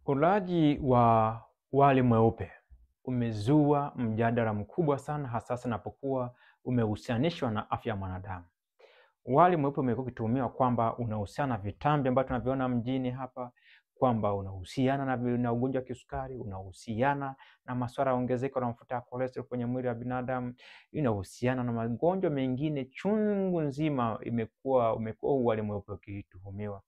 Ulaji wa wali mweupe umezua mjadala mkubwa sana, hasa unapokuwa umehusianishwa na afya ya mwanadamu. Wali mweupe umekuwa ukituhumiwa kwamba unahusiana na vitambi ambavyo tunaviona mjini hapa, kwamba unahusiana na ugonjwa wa kisukari, unahusiana na masuala ya ongezeko la mafuta ya cholesterol kwenye mwili wa binadamu, inahusiana na magonjwa mengine chungu nzima. Umekuwa wali mweupe ukituhumiwa.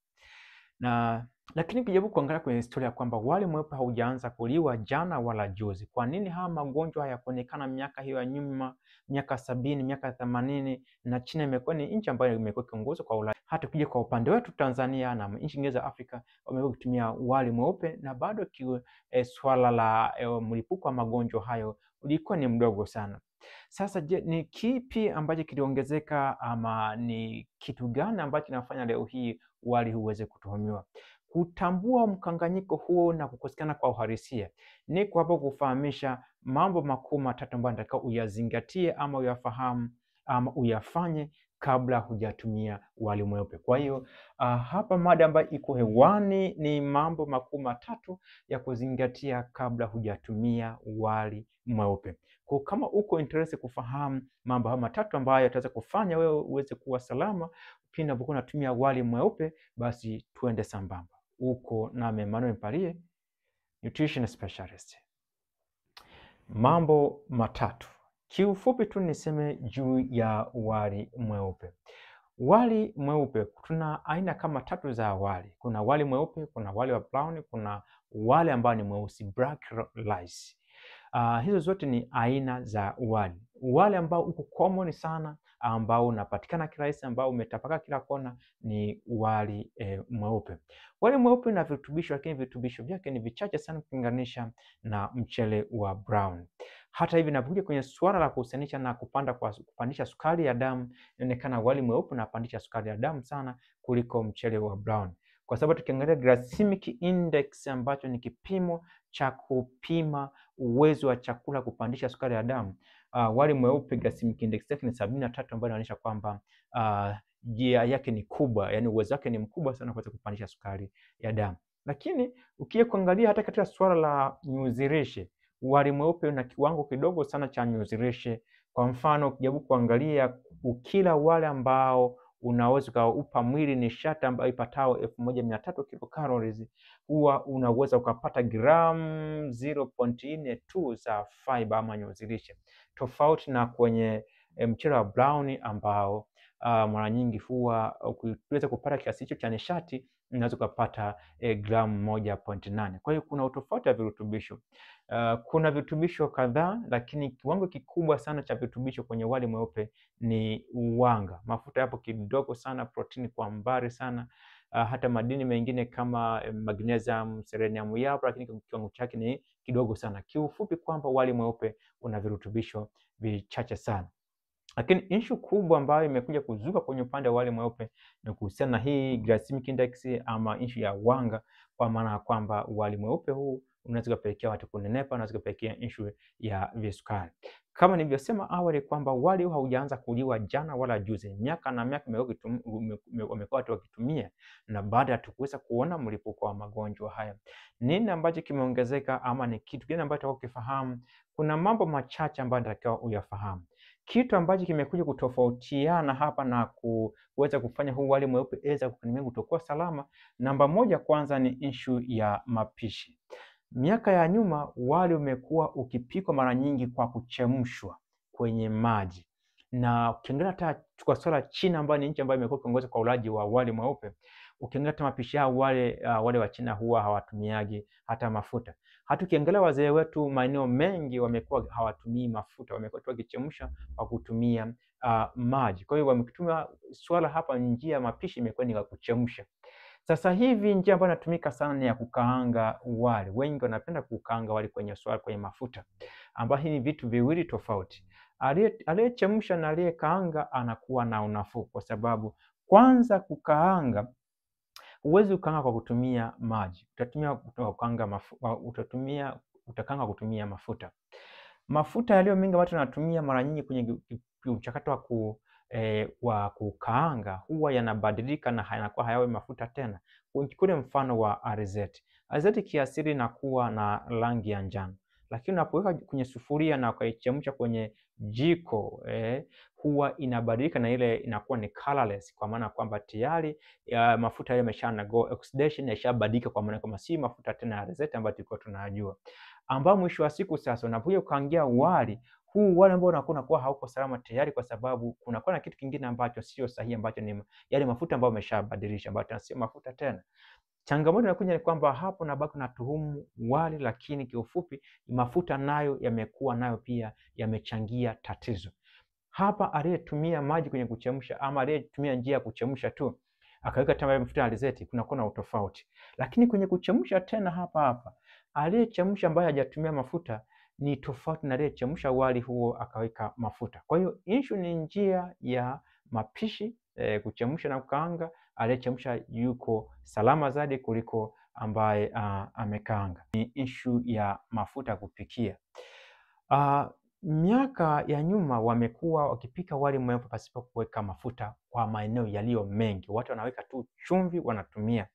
Na lakini ukijaribu kuangalia kwenye historia kwamba wali mweupe haujaanza kuliwa jana wala juzi. Kwa nini haya magonjwa hayakuonekana miaka hiyo ya nyuma, miaka 70, miaka 80? Na China imekuwa ni nchi ambayo imekuwa kiongozi kwa ulaji. Hata ukija kwa upande wetu Tanzania na nchi nyingine za Afrika wamekuwa kutumia wali mweupe na bado swala la mlipuko wa magonjwa hayo ulikuwa ni mdogo sana. Sasa je, ni kipi ambacho kiliongezeka ama ni kitu gani ambacho kinafanya leo hii wali huweze kutuhumiwa? Kutambua mkanganyiko huo na kukosekana kwa uhalisia, niko hapo kufahamisha mambo makuu matatu ambayo nataka uyazingatie ama uyafahamu ama uyafanye kabla hujatumia wali mweupe. Kwa hiyo hapa mada ambayo iko hewani ni mambo makuu matatu ya kuzingatia kabla hujatumia wali mweupe. Kwa kama uko interest kufahamu mambo haya matatu ambayo yataweza kufanya wewe uweze kuwa salama pindi unapokuwa unatumia wali mweupe, basi tuende sambamba. Uko nami Emmanuel Mparie, nutrition specialist. Mambo matatu kiufupi tu niseme juu ya wali mweupe. Wali mweupe tuna aina kama tatu za wali. Kuna wali mweupe, kuna wali wa brown, kuna wali ambao ni mweusi, black rice. Hizo zote ni aina za wali. Wali ambao uko common sana, ambao unapatikana kirahisi, ambao umetapaka kila kona ni wali mweupe. Wali mweupe una virutubisho, lakini virutubisho vyake ni vichache sana kulinganisha na mchele wa brown. Hata hivi inapokuja kwenye suala la kuhusianisha na kupandisha sukari ya damu, inaonekana wali mweupe unapandisha sukari ya damu sana kuliko mchele wa brown. Kwa sababu tukiangalia glycemic index ambacho ni kipimo cha kupima uwezo wa chakula kupandisha sukari ya damu, wali mweupe glycemic index yake ni 73, ambayo inaonyesha kwamba jia yake ni kubwa, yani uwezo wake ni mkubwa sana kuweza kupandisha sukari ya damu. Lakini ukija kuangalia hata katika suala la nyuzi lishe, wali mweupe una kiwango kidogo sana cha nyuzi lishe. Kwa mfano ukijaribu kuangalia ukila wale ambao unaweza ukaupa mwili nishati ambayo ipatao 1300 kilocalories, huwa unaweza ukapata gramu 0.4 za fiber ama nyuzi lishe, tofauti na kwenye mchele wa brown ambao mara nyingi huwa ukiweza kupata kiasi hicho cha nishati unaweza ukapata gramu 1.8. Kwa hiyo kuna utofauti wa virutubisho. Kuna virutubisho kadhaa, lakini kiwango kikubwa sana cha virutubisho kwenye wali mweupe ni wanga. Mafuta yapo kidogo sana, protini kwa mbali sana, hata madini mengine kama magnesium, selenium yapo, lakini kiwango chake ni kidogo sana. Kiufupi kwamba wali mweupe una virutubisho vichache sana. Lakini issue kubwa ambayo imekuja kuzuka kwenye upande wa wali mweupe ni kuhusiana na hii glycemic index ama issue ya wanga, kwa maana kwamba wali mweupe huu unaweza kupelekea watu kunenepa, unaweza kupelekea issue ya visukari. Kama nilivyosema awali kwamba wali huu haujaanza kuliwa jana wala juzi, miaka na miaka wamekuwa watu wakitumia, na baada ya tukuweza kuona mlipuko wa magonjwa haya. Nini ambacho kimeongezeka ama ni kitu gani ambacho utakifahamu? Kuna mambo machache ambayo natakiwa uyafahamu. Kitu ambacho kimekuja kutofautiana hapa na kuweza kufanya huu wali mweupe eza kutokuwa salama, namba moja kwanza ni issue ya mapishi. Miaka ya nyuma wali umekuwa ukipikwa mara nyingi kwa kuchemshwa kwenye maji. Na ukiangalia hata kwa swala China ambayo ni nchi ambayo imekuwa kiongozi kwa ulaji wa wali mweupe, ukiangalia hata mapishi yao wale wa China huwa hawatumiagi hata mafuta. Hata ukiangalia wazee wetu maeneo mengi wamekuwa hawatumii mafuta, wamekuwa tu wakichemsha kwa kutumia maji. Kwa hiyo wametumia swala hapa, njia ya mapishi imekuwa ni ya kuchemsha. Sasa hivi njia ambayo inatumika sana ni ya kukaanga wali. Wengi wanapenda kukaanga wali kwenye swala, kwenye mafuta, ambayo hii ni vitu viwili tofauti. Aliyechemsha na aliyekaanga anakuwa na unafuu, kwa sababu kwanza kukaanga huwezi kukaanga kwa kutumia maji, utakaanga kutumia mafuta. Mafuta yaliyo mengi watu wanatumia mara nyingi kwenye mchakato wa kukaanga huwa yanabadilika na yanakuwa hayawi mafuta tena. Kule mfano wa alizeti. Alizeti kiasili inakuwa na rangi ya njano, lakini unapoweka kwenye sufuria na ukaichemsha kwenye jiko huwa inabadilika na ile inakuwa ni colorless, kwa maana kwamba tayari mafuta yale yamesha go oxidation, yashabadilika, kwa maana kama si mafuta tena ya alizeti ambayo tulikuwa tunajua, ambao mwisho wa siku sasa unapokuja kukaangia wali huu, wali ambao unakuwa hauko salama tayari, kwa sababu kunakuwa na kitu kingine ambacho sio sahihi, ambacho ni yale mafuta ambayo umeshabadilisha, ambayo sio mafuta tena. Changamoto inakuja ni kwamba hapo nabaki na tuhumu wali, lakini kiufupi mafuta nayo yamekuwa nayo pia yamechangia tatizo. Hapa aliyetumia maji kwenye kuchemsha ama aliyetumia njia ya kuchemsha tu akaweka tena mafuta ya alizeti, kunakuwa na utofauti. Lakini kwenye kuchemsha tena hapa hapa aliyechemsha ambaye hajatumia mafuta ni tofauti na aliyechemsha wali huo akaweka mafuta. Kwa hiyo issue ni njia ya mapishi, kuchemsha na kukaanga. Aliyechemsha yuko salama zaidi kuliko ambaye amekaanga. Ni issue ya mafuta kupikia. Miaka ya nyuma wamekuwa wakipika wali mweupe pasipo kuweka mafuta kwa maeneo yaliyo mengi. Watu wanaweka tu chumvi wanatumia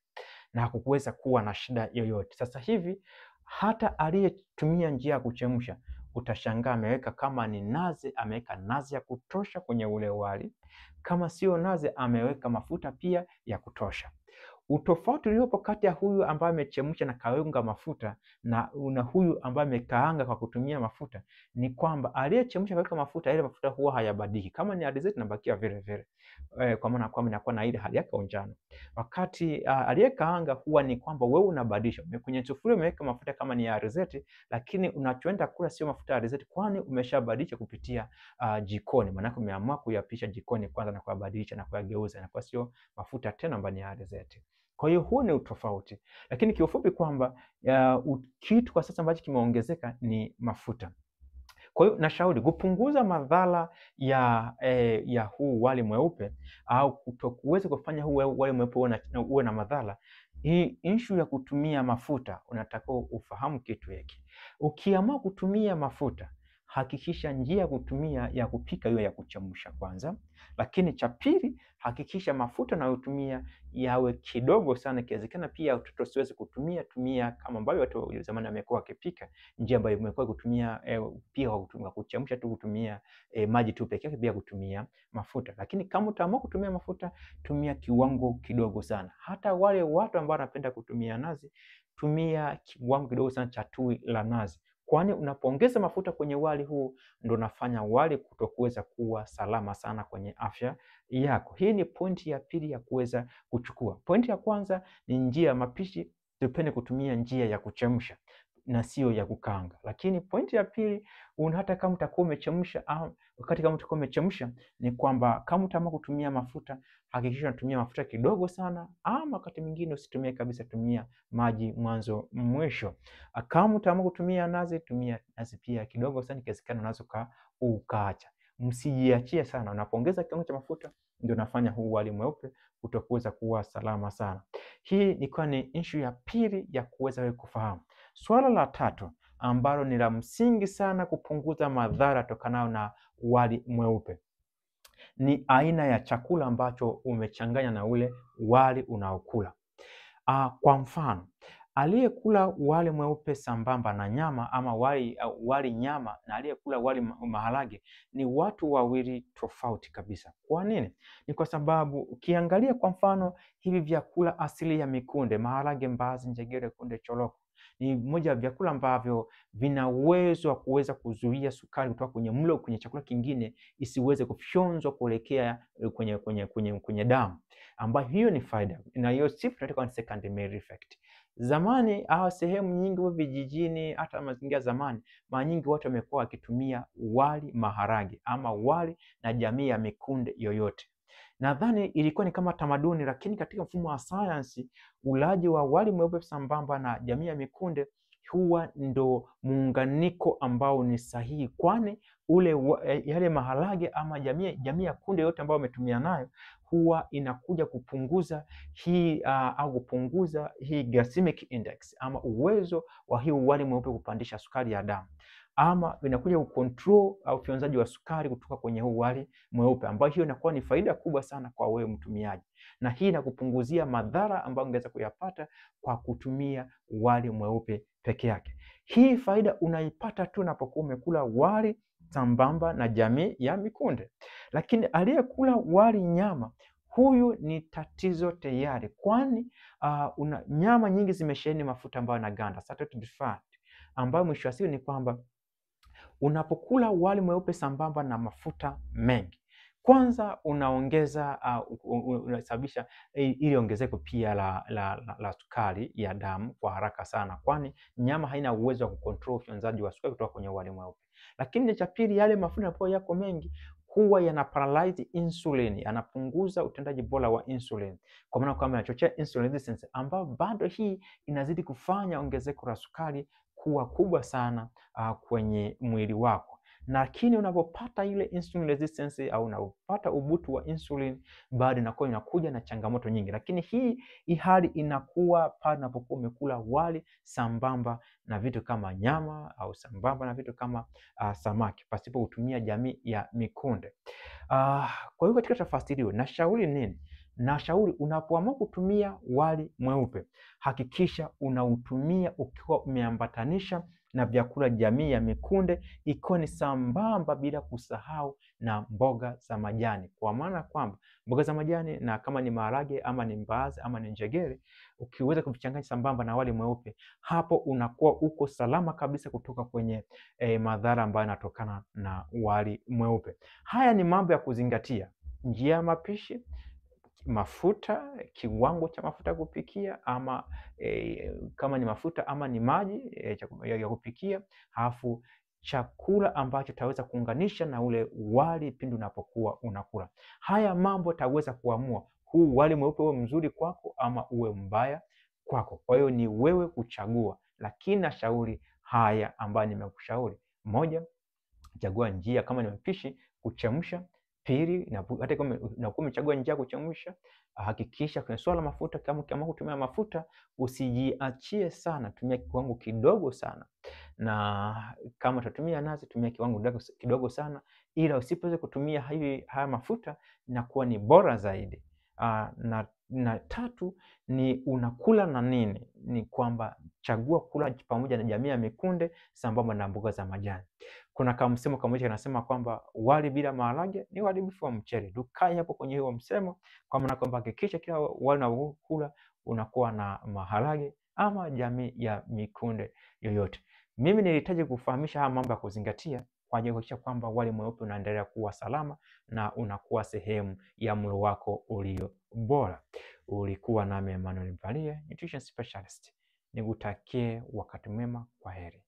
na hakukuweza kuwa na shida yoyote. Sasa hivi hata aliyetumia njia ya kuchemsha utashangaa ameweka kama ni nazi, ameweka nazi ya kutosha kwenye ule wali. Kama sio nazi, ameweka mafuta pia ya kutosha. Utofauti uliopo kati ya huyu ambaye amechemsha na kaunga mafuta na una huyu ambaye amekaanga kwa kutumia mafuta ni kwamba aliyechemsha kaweka mafuta, ile mafuta huwa hayabadiliki. Kama ni alizeti inabakia vile vile, kwa maana kwamba inakuwa na ile hali yake njano. Wakati aliyekaanga huwa ni kwamba wewe unabadilisha kwenye sufuria, umeweka mafuta kama ni ya alizeti, lakini unachoenda kula sio mafuta ya alizeti, kwani umeshabadilisha kupitia jikoni. Maana umeamua kuyapisha jikoni kwanza na kuyabadilisha na kuyageuza, na kwa sio mafuta tena ambayo ni ya alizeti. Kwa hiyo huo ni utofauti, lakini kiufupi kwamba kitu kwa sasa ambacho kimeongezeka ni mafuta. Kwa hiyo nashauri kupunguza madhara ya huu wali mweupe au kutokuweza kufanya huu wali mweupe uwe na madhara. Hii issue ya kutumia mafuta unatakiwa ufahamu kitu hiki. Ukiamua kutumia mafuta, hakikisha njia ya kutumia ya kupika iwe ya kuchemsha kwanza, lakini cha pili hakikisha mafuta unayotumia yawe kidogo sana, ikiwezekana pia watoto wasiweze kutumia. Tumia kama ambavyo watu zamani wamekuwa wakipika, njia ambayo imekuwa kutumia pia kwa kutumia kuchemsha tu, kutumia maji tu pekee yake bila kutumia mafuta. Lakini kama utaamua kutumia mafuta, tumia kiwango kidogo sana. Hata wale watu ambao wanapenda kutumia nazi, tumia kiwango kidogo sana cha tui la nazi, kwani unapoongeza mafuta kwenye wali huu ndo unafanya wali kutokuweza kuwa salama sana kwenye afya yako. Hii ni pointi ya pili ya kuweza kuchukua. Pointi ya kwanza ni njia ya mapishi, tupende kutumia njia ya kuchemsha na sio ya kukaanga. Lakini pointi ya pili, hata kama utakuwa umechemsha au wakati kama utakuwa umechemsha, ni kwamba kama utaamua kutumia mafuta, hakikisha unatumia mafuta kidogo sana, ama wakati mwingine usitumie kabisa, tumia maji mwanzo mwisho. Kama utaamua kutumia nazi, tumia nazi pia kidogo sana, ikiwezekana unaweza ukaacha. Msijiachie sana, unapoongeza kiwango cha mafuta ndio unafanya huu wali mweupe kutokuweza kuwa salama sana. Hii ilikuwa ni issue ya pili ya kuweza wewe kufahamu. Swala la tatu ambalo ni la msingi sana kupunguza madhara tokanayo na wali mweupe ni aina ya chakula ambacho umechanganya na ule wali unaokula. Kwa mfano, aliyekula wali mweupe sambamba na nyama ama wali nyama na aliyekula wali maharage ni watu wawili tofauti kabisa. Kwa nini? Ni kwa sababu ukiangalia kwa mfano hivi vyakula asili ya mikunde, maharage, mbaazi, njegere, kunde, choroko ni moja ya vyakula ambavyo vina uwezo wa kuweza kuzuia sukari kutoka kwenye mlo kwenye chakula kingine isiweze kufyonzwa kuelekea kwenye damu, ambayo hiyo ni faida, na hiyo sifa tunaita second meal effect. Zamani au sehemu nyingi vijijini, hata mazingira zamani, mara nyingi watu wamekuwa wakitumia wali maharage ama wali na jamii ya mikunde yoyote. Nadhani ilikuwa ni kama tamaduni, lakini katika mfumo wa sayansi ulaji wa wali mweupe sambamba na jamii ya mikunde huwa ndo muunganiko ambao ni sahihi, kwani ule yale maharage ama jamii ya kunde yote ambayo umetumia nayo huwa inakuja kupunguza hii au kupunguza hii glycemic index ama uwezo wa hii wali mweupe kupandisha sukari ya damu, ama inakuja kucontrol au ufyonzaji wa sukari kutoka kwenye huu wali mweupe, ambayo hiyo inakuwa ni faida kubwa sana kwa wewe mtumiaji. Na hii inakupunguzia madhara ambayo ungeweza kuyapata kwa kutumia wali mweupe peke yake. Hii faida unaipata tu unapokuwa umekula wali sambamba na jamii ya mikunde. Lakini aliyekula wali nyama, huyu ni tatizo tayari, kwani nyama nyingi zimesheheni mafuta ambayo yanaganda, saturated fat, ambayo mwisho wa siku ni kwamba unapokula wali mweupe sambamba na mafuta mengi, kwanza unaongeza unasababisha ili ongezeko pia la sukari ya damu kwa haraka sana, kwani nyama haina uwezo wa kucontrol ufyonzaji wa sukari kutoka kwenye wali mweupe. Lakini cha pili, yale mafuta yanapokuwa yako mengi huwa yana paralyze insulin, yanapunguza utendaji bora wa insulin, kwa maana kwamba yanachochea insulin resistance, ambayo bado hii inazidi kufanya ongezeko la sukari kuwa kubwa sana kwenye mwili wako. Lakini unapopata ile insulin resistance au unapopata ubutu wa insulin, bado inakuwa inakuja na changamoto nyingi. Lakini hii hali inakuwa pale unapokuwa umekula wali sambamba na vitu kama nyama au sambamba na vitu kama samaki pasipo kutumia jamii ya mikunde. Kwa hiyo katika tafasiri hiyo nashauri nini? Nashauri unapoamua kutumia wali mweupe, hakikisha unautumia ukiwa umeambatanisha na vyakula jamii ya mikunde, ikiwa ni sambamba bila kusahau na mboga za majani, kwa maana kwamba mboga za majani na kama ni maharage ama ni mbaazi ama ni njegere, ukiweza kuvichanganya sambamba na wali mweupe, hapo unakuwa uko salama kabisa kutoka kwenye madhara ambayo yanatokana na wali mweupe. Haya ni mambo ya kuzingatia: njia ya mapishi, mafuta, kiwango cha mafuta ya kupikia ama kama ni mafuta ama ni maji ya kupikia, halafu chakula ambacho taweza kuunganisha na ule wali pindi unapokuwa unakula. Haya mambo taweza kuamua huu wali mweupe uwe mzuri kwako ama uwe mbaya kwako. Kwa hiyo ni wewe kuchagua, lakini nashauri haya ambayo nimekushauri: moja, chagua njia kama ni mpishi kuchemsha. Pili, hata kama unakuwa umechagua njia ya kuchemsha, hakikisha kwenye swala mafuta, kama ukiamua kutumia mafuta usijiachie sana, tumia kiwango kidogo sana, na kama utatumia nazi tumia kiwango kidogo sana, ila usipoweza kutumia haya mafuta inakuwa ni bora zaidi. Na tatu ni unakula na nini, ni kwamba chagua kula pamoja na jamii ya mikunde sambamba na mboga za majani. Kuna kama msemo kamoja kanasema kwamba wali bila maharage ni uharibifu wa mchele. Tukae hapo kwenye huo msemo, kwa maana kwamba hakikisha kila wali unakula unakuwa na maharage ama jamii ya mikunde yoyote. Mimi nilihitaji kufahamisha haya mambo ya kuzingatia kwa ajili ya kuhakikisha kwamba wali mweupe unaendelea kuwa salama na unakuwa sehemu ya mlo wako ulio bora. Ulikuwa nami Emmanuel Mpalie, nutrition specialist. Nikutakie wakati mwema, kwa heri.